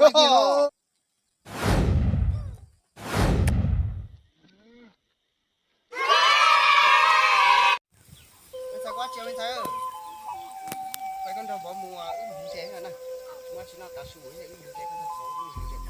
Ntxhais, kuv tsis ua me ntxhais, peb koj nrog vauv mus wb mus hliv ntses na. Muab tsis noj tav su wb mus hliv ntses, koj nrog vauv wb mus hliv ntses.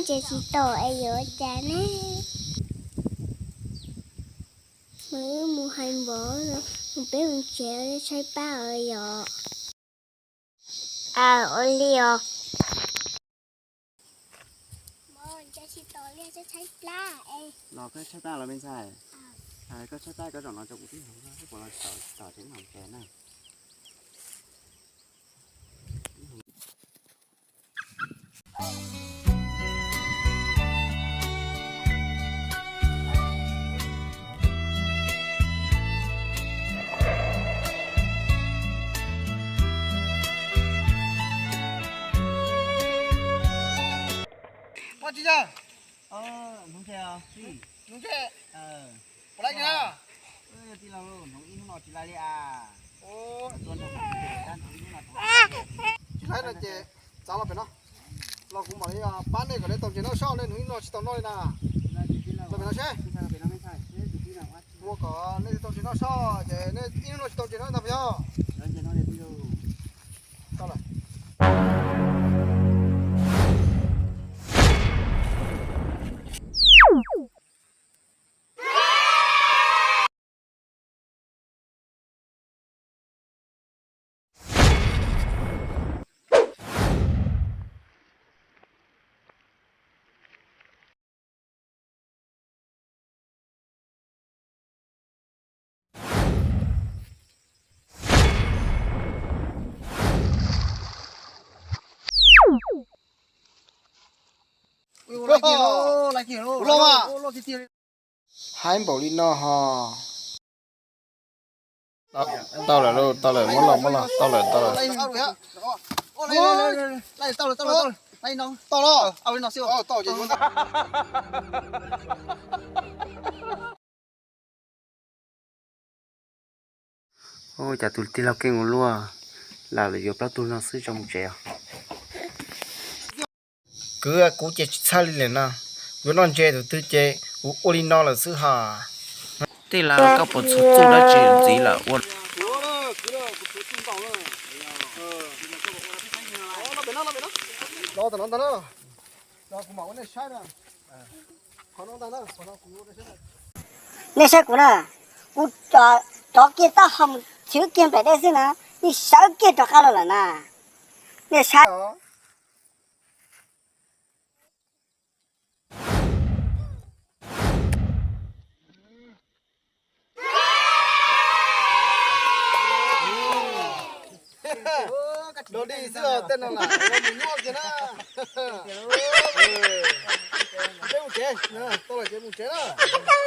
Ntses tsis tau es yuav ua cas ne? Mas wb mus hais npov, mus peb mus tsev, tshaib plab os yom. Ua li os. Los koj tshaib plab los me ntxhais, koj tshaib plab koj zaum no rau kuv tib hloov, wb puas los tsis tau tsev no tsev na. Ua tsis yog. Hnub ntshe, hnub ntshe, puas laij tsis na? Tij laug, hnub ib hnub no tsis laij li as. Tsis laij no ces txav los pem no, los kuv mam li pab nej kom nej tau ntses noj soj, nej hnub ib no tsis tau noj li na. Los pem no seb, ua kom nej tau ntses noj soj ces nej ib hnub no tsis tau ntses noj ntag puas yog? Tau lawm. Haib npaum li no ho. Tau lawm lauj, tau lawm, muab los, muab los, tau lawm, tau lawm. Ua cas tus tij laug keej ua luaj, lam yuav plaub tug no xwb tso mus tsev os. Kwv, kuv ces tsis txhawj li lawm na, yuav noj ntses tus twg ces kuv ua li no lawm xwb ha. Tij laug, koj puas txhua txuj dab tsi ntxiv lawm ua? Nej saib kuv na, kuv rov kiag taub hau mus chwv kiag nplaim dej xwb na, nej sawv kiag rov qab los lawm na. Nej saib. Dog dig xwb os, tej no lam ua mus nyob kiag na. Tau lawm ces mus tsev na.